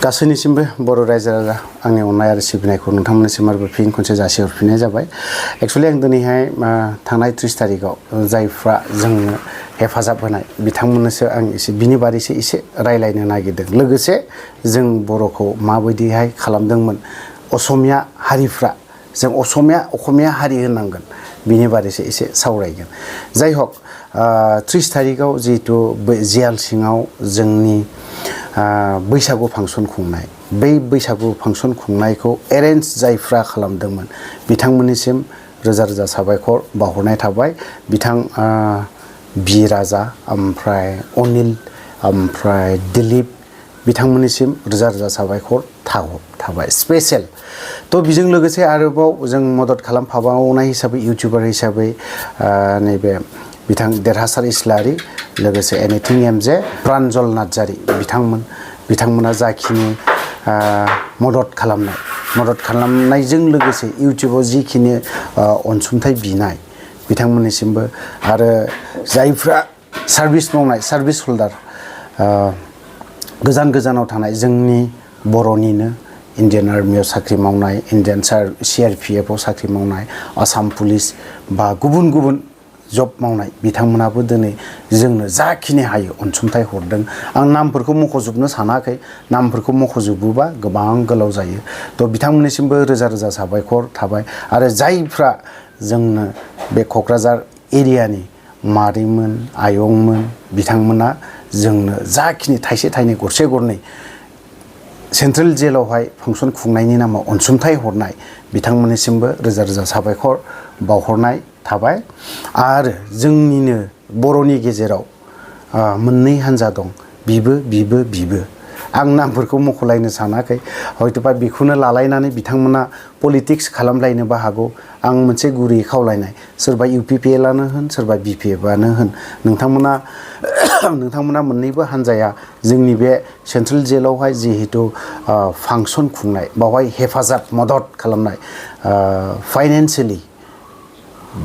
गासैनिसिमबो बर' रायजो राजा आंनि अननाय आरो सिबिनायखौ नोंथांमोननिसिम आरो फिन खनसे जासिहरफिननाय जाबाय। एक्चुअली आं दिनैहाय थांनाय 30 तारिखआव जायफ्रा जोंनो हेफाजाब होनाय बिथांमोननोसो आं एसे बिनि बारैसो एसे रायलायनो नागिरदों। लोगोसे जों बर'खौ माबायदिहाय खालामदोंमोन असमिया हारिफ्रा जों असमिया हारि होननांगोन बिनि बारैसो एसे सावरायगोन। जाय हक 30 तारिखआव जिहेतु जियाल सिङाव जोंनि बैसागु फांसन खुंनाय बै बैसागु फांसन खुंनायखौ एरेन्ज जायफ्रा खालामदोंमोन बिथांमोननिसिम रोजा रोजा साबायखर बावहरनाय थाबाय। बिथां बि राजा ओमफ्राय अनिल ओमफ्राय दिलीप बिथांमोननिसिम रोजा रोजा साबायखर थाबाय स्पेशल। तो बेजों लोगोसे आरोबाव जों मदद खालामफाबावनाय हिसाबै इउटिउबार हिसाबै नैबे बिथां देरहासार इस्लारि लोगोसे एनिथिं एमजे प्रान्जल नार्जारि बिथांमोना जाखिनि मदद खालामनायजों लोगोसे इउटिउबाव जिखिनि अनसुंथाइ बिनाय बिथांमोननिसिमबो आरो जायफ्रा सार्भिस मावनाय सार्भिस हल्डार गोजानाव थानाय जोंनि बर'निनो इन्डियान आर्मियाव साख्रि मावनाय इन्डियान CRPF आव साख्रि मावनाय आसाम पुलिस बा गुबुन जब मावनाय बिथांमोनाबो दिनै जोंनो जाखिनि हायो अनसुंथाइ हरदों। आं नामफोरखौ मख'जोबनो सानाखै, नामफोरखौ मख'जोबोबा गोबां गोलाव जायो। तो बिथांमोननिसिमबो रोजा रोजा साबायखर थाबाय। आरो जायफ्रा जोंनो बे क'क्राझार एरियानि मादैमोन आयंमोन बिथांमोना जोंनो जाखिनि थाइसे थाइनै गरसे गरनै सेन्ट्रेल जेलावहाय फांसन खुंनायनि नामाव अनसुंथाइ हरनाय बिथांमोननिसिमबो रोजा रोजा साबायखर बावहरनाय थाबाय। आरो जोंनिनो बर'नि गेजेराव मोननै हान्जा दं, बिबो आं नामफोरखौ मख'लायनो सानाखै, हयथ'बा बेखौनो लालायनानै बिथांमोना पलिटिक्स खालामलायनोबो हागौ। आं मोनसे गुरै खावलायनाय सोरबा UPPLआनो होन सोरबा BPFआनो होन नोंथांमोना मोननैबो हान्जाया जोंनि बे सेन्ट्रेल जेलावहाय जिहेतु फांसन खुंनाय बावहाय हेफाजाब मदद खालामनाय फाइनेन्सियेलि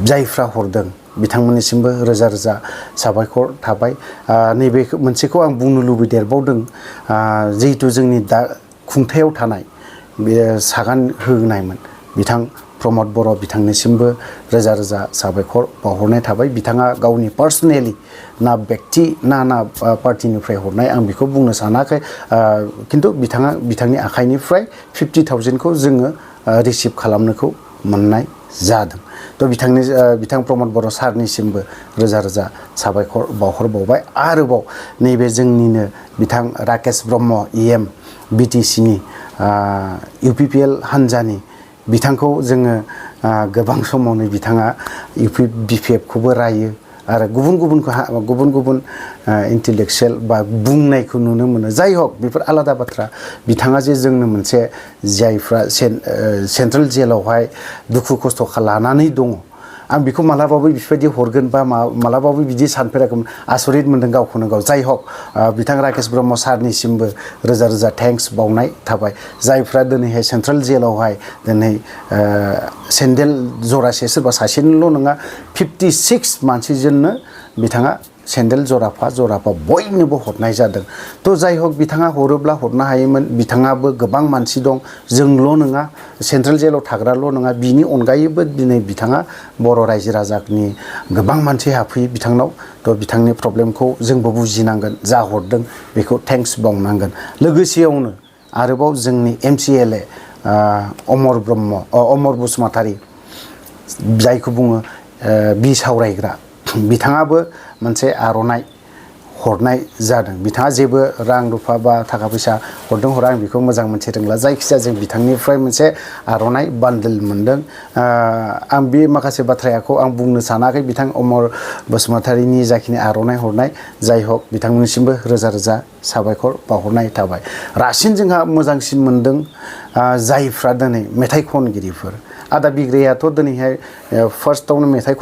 जायफ्रा हरदों बिथांमोननिसिमबो रोजा रोजा साबायखर थाबाय। नैबे मोनसेखौ आं बुंनो लुबैदेरबावदों, जिहेतु जोंनि दा खुंथायाव थानाय बे सागान होनायमोन बिथां प्रमद बर' बिथांनिसिमबो रोजा रोजा साबायखर बावहरनाय थाबाय। बिथाङा गावनि पार्सनेलि ना बेक्ति ना पार्टिनिफ्राय हरनाय आं बेखौ बुंनो सानाखै, खिन्थु बिथांनि आखाइनिफ्राय 50,000खौ जोङो रिसिभ खालामनोखौ मोननाय जादों। तो बिथां प्रमद बर' सारनिसिमबो रोजा रोजा साबायखर बावहरबावबाय। आरोबाव नैबे जोंनिनो बिथां राकेश ब्रह्म EM BTC नि UPPL हान्जानि बिथांखौ जोङो गोबां समावनो बिथाङा BPF खौबो रायो आरो गुबुन इन्टेलेक्सुयेल बा बुंनायखौ नुनो मोनो। जाय हक बेफोर आलादा बाथ्रा। बिथाङा जे जोंनो मोनसे जायफ्रा सेन्ट्रेल जेलावहाय दुखु खस्थ' लानानै दङ, आं बेखौ मालाबाबो बेफोरबायदि हरगोन बा मालाबाबो बिदि सानफेराखैमोन। आसरित मोन्दों गावखौनो गाव। जाय हक बिथां राकेश ब्रह्म सारनिसिमबो रोजा रोजा थेंक्स बावनाय थाबाय। जायफ्रा दिनैहाय सेन्ट्रेल जेलावहाय दिनै सेन्देल जरासे सोरबा सासेनिल' नङा 56 मानसिजोंनो बिथाङा सेन्देल जराफा बयनोबो हरनाय जादों। तो जाय हक बिथाङा हरोब्ला हरनो हायोमोन। बिथाङाबो गोबां मानसि दं, जोंल' नङा सेन्ट्रेल जेलाव थाग्राल' नङा, बिनि अनगायैबो दिनै बिथाङा बर' रायजो राजानि गोबां मानसि हाबफैयो बिथांनाव। तो बिथांनि प्रब्लेमखौ जोंबो बुजिनांगोन, जा हरदों बेखौ थेंक्स बावनांगोन। लोगोसेयावनो आरोबाव जोंनि MCLA अमर बसुमतारी जायखौ बुङो बिसावरायग्रा, बिथाङाबो मोनसे आर'नाइ हरनाय जादों। बिथाङा जेबो रां रुफा बा थाखा फैसा हरदों हरा आं बेखौ मोजां मोनसे रोंला, जायखिजाया जों बिथांनिफ्राय मोनसे आर'नाइ बान्डोल मोनदों। आं बे माखासे बाथ्राखौ आं बुंनो सानाखै। बिथां अमर बसुमतारीनि जाखिनि आर'नाइ हरनाय, जाय हक बिथांमोननिसिमबो रोजा रोजा साबायखर बावहरनाय थाबाय। रासिन जोंहा मोजांसिन मोनदों जायफ्रा दिनै मेथाइ खनगिरिफोर। आदा बिग्रायाथ' दिनैहाय फार्स्टआवनो मेथाइ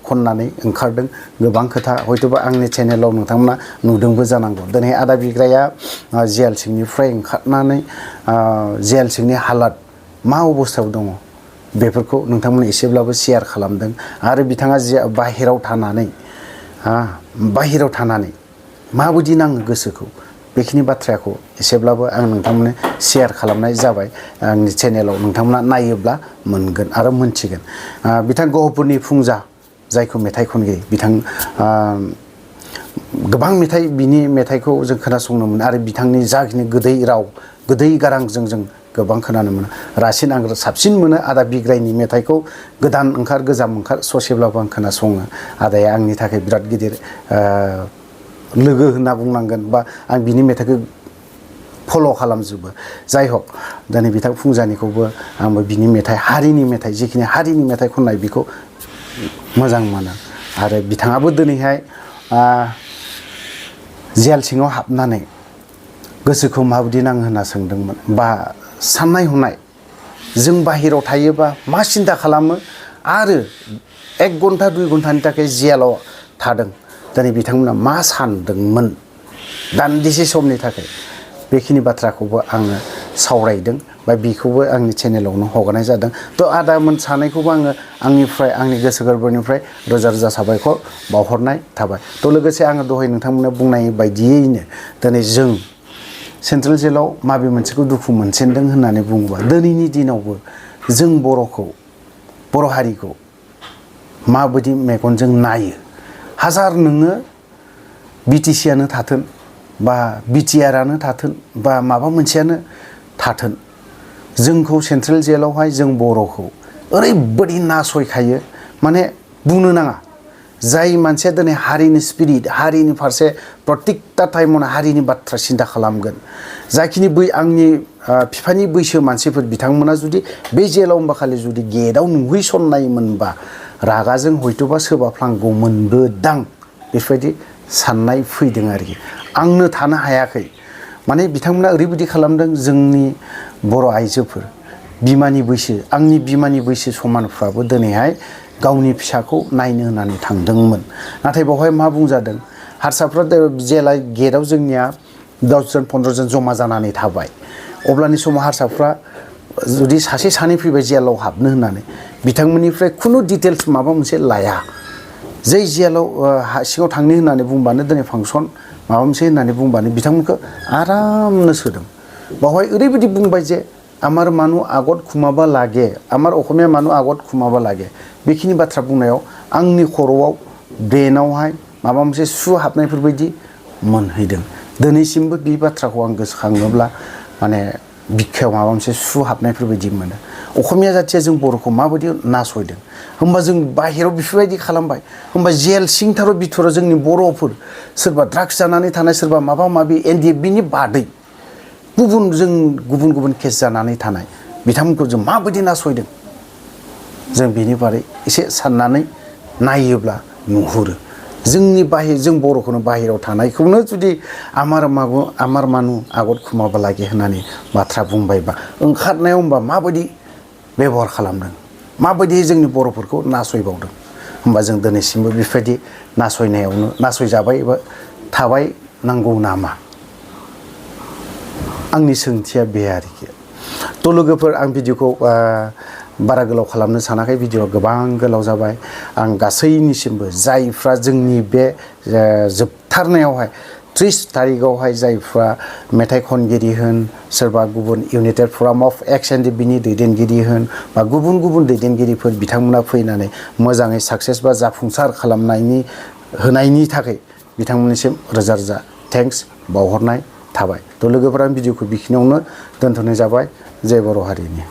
खननानै ओंखारदों। गोबां खोथा हयथ'बा आंनि चेनेलाव नोंथांमोना नुदोंबो जानांगौ। दिनै आदा बिग्राया जियाल सिंनिफ्राय ओंखारनानै जियाल सिंनि हालाद मा अबस्थायाव दङ बेफोरखौ नोंथांमोना एसेब्लाबो शेयार खालामदों। आरो बिथाङा बाहेराव थानानै माबायदि नाङो गोसोखौ बेखिनि बाथ्राखौ एसेब्लाबो आं नोंथांमोननो शेयार खालामनाय जाबाय आंनि चेनेलाव नोंथांमोना नायोब्ला मोनगोन आरो मोनथिगोन बिथां गहपुरनि फुंजा जायखौ मेथाइ खनगिरि बिथां गोबां मेथाइ बिनि मेथाइखौ जों खोनासंनो मोनो आरो बिथांनि जाखिनि गोदै राव गोदै गारांजों जों गोबां खोनानो मोनो रासिन आं साबसिन मोनो आदा बिग्रायनि मेथाइखौ गोदान ओंखार गोजाम ओंखार ससेब्लाबो आं खोनासङो आदाया आंनि थाखाय बिराद गिदिर लोगो होनना बुंनांगोन बा आं बिनि मेथाइखौ फल' खालामजोबो जाय हक दिनै बिथां फुंजानिखौबो आंबो बिनि मेथाइ हारिनि मेथाइ जिखिनि हारिनि मेथाइ खननाय बेखौ मोजां मोनो आरो बिथाङाबो दिनैहाय जेल सिङाव हाबनानै गोसोखौ माबायदि नाङो होनना सोंदोंमोन बा साननाय हनाय जों बाहेरायाव थायोबा मा सिन्था खालामो आरो 1 घन्टा 2 घन्टानि थाखाय जेलाव थादों दिनै बिथांमोना मा सानदोंमोन दान्दिसे समनि थाखाय बेखिनि बाथ्राखौबो आङो सावरायदों बा बेखौबो आंनि चेनेलावनो हगारनाय जादों थ' आदामोन सानैखौबो आङो आंनिफ्राय आंनि गोसो गोरबोनिफ्राय रोजा रोजा साबायखर बावहरनाय थाबाय थ' लोगोसे आङो दहाय नोंथांमोननो बुंनाय बायदियैनो दिनै जों सेन्ट्रेल जेलाव माबे मोनसेखौ दुखु मोनसेनदों होननानै बुङोबा दिनैनि दिनावबो जों बर' हारिखौ माबायदि मेगनजों नायो हाजार नोङो बिटिसियानो थाथों बा बिटिआरआनो थाथों बा माबा मोनसेयानो थाथों जोंखौ सेन्ट्रेल जेलावहाय जों बर'खौ ओरैबायदि नासयखायो माने बुंनो नाङा जाय मानसिया दिनै हारिनि स्पिरिट हारिनि फारसे प्रत्येकता टाइमावनो हारिनि बाथ्रा सिन्था खालामगोन जाखिनि आंनि बिफानि बैसो मानसिफोर बिथांमोना जुदि बे जेलाव होनबा खालि जुदि गेटआव नुहैसननायमोनबा रागाजों हयथ'बा सोबाफ्लांगौमोनबो दां बेफोरबायदि साननाय फैदों आरोखि आंनो थानो हायाखै माने बिथांमोना ओरैबायदि खालामदों जोंनि बर' आइजोफोर बिमानि बैसो आंनि बिमानि बैसो समानफ्राबो दिनैहाय गावनि फिसाखौ नायनो होननानै थांदोंमोन नाथाय बेवहाय मा बुंजादों हारसाफ्रा जेला गेटआव जोंनिया 10 जन 15 जन जमा जानानै थाबाय अब्लानि समाव हारसाफ्रा जुदि सासे सानै फैबाय जेलाव हाबनो होननानै बिथांमोननिफ्राय खुनु डिटेल्स माबा मोनसे लाया जै जेलाव सिङाव थांनो होननानै बुंबानो दिनै फांसन माबा मोनसे होननानै बुंबानो बिथांमोनखौ आरामनो सोदों बावहाय ओरैबायदि बुंबाय जे आमार मानु आगत खुमाबा लागे आमार अखमिया मानु आगत खुमाबा लागे बेखिनि बाथ्रा बुंनायाव आंनि खर'आव ब्रेनावहाय माबा मोनसे सु हाबनायफोरबायदि मोनहैदों दिनैसिमबो बे बाथ्राखौ आं गोसोखाङोब्ला माने बिखायाव माबा मोनसे सु हाबनायफोरबायदि मोनो अखमिया जाथिया जों बर'खौ माबायदि नासयदों होमबा जों बाहेरायाव बेफोरबायदि खालामबाय होमबा जेल सिंथाराव बिथोराव जोंनि बर'फोर सोरबा ड्राग्स जानानै थानाय सोरबा माबा माबि एनडिएफबिनि बादै गुबुन गुबुन केस जानानै थानाय बिथांमोनखौ जों माबायदि नासयदों जों बेनि बारै एसे साननानै नायोब्ला नुहुरो जोंनि जों बर'खौनो बाहेरायाव थानायखौनो जुदि आमार मानु आगत खुमाबा लागे होननानै बाथ्रा बुंबायबा ओंखारनायाव होमबा माबायदि बेबहार खालामदों माबायदि जोंनि बर'फोरखौ नासयबावदों होमबा जों दिनैसिमबो बेफोरबायदि नासयनायावनो नासयजाबाय थाबाय नांगौ नामा आंनि सोंथिया बे आरोखि थ' लोगोफोर आं भिडिअखौ बारा गोलाव खालामनो सानाखै भिडिअआ गोबां गोलाव जाबाय आं गासैनिसिमबो जायफ्रा जोंनि बे जोबथारनायावहाय 30 थारिखआवहाय जायफ्रा मेथाइ खनगिरि होन सोरबा गुबुन united forum of X N D बिनि दैदेनगिरि होन बा गुबुन दैदेनगिरिफोर बिथांमोना फैनानै मोजाङै साक्सेस बा जाफुंसार होनायनि थाखाय बिथांमोननिसिम रोजा रोजा थेंक्स बावहरनाय थाबाय थ' लोगोफोरा भिडिअखौ बेखिनियावनो दोनथ'नाय जाबाय जय बर' हारिनि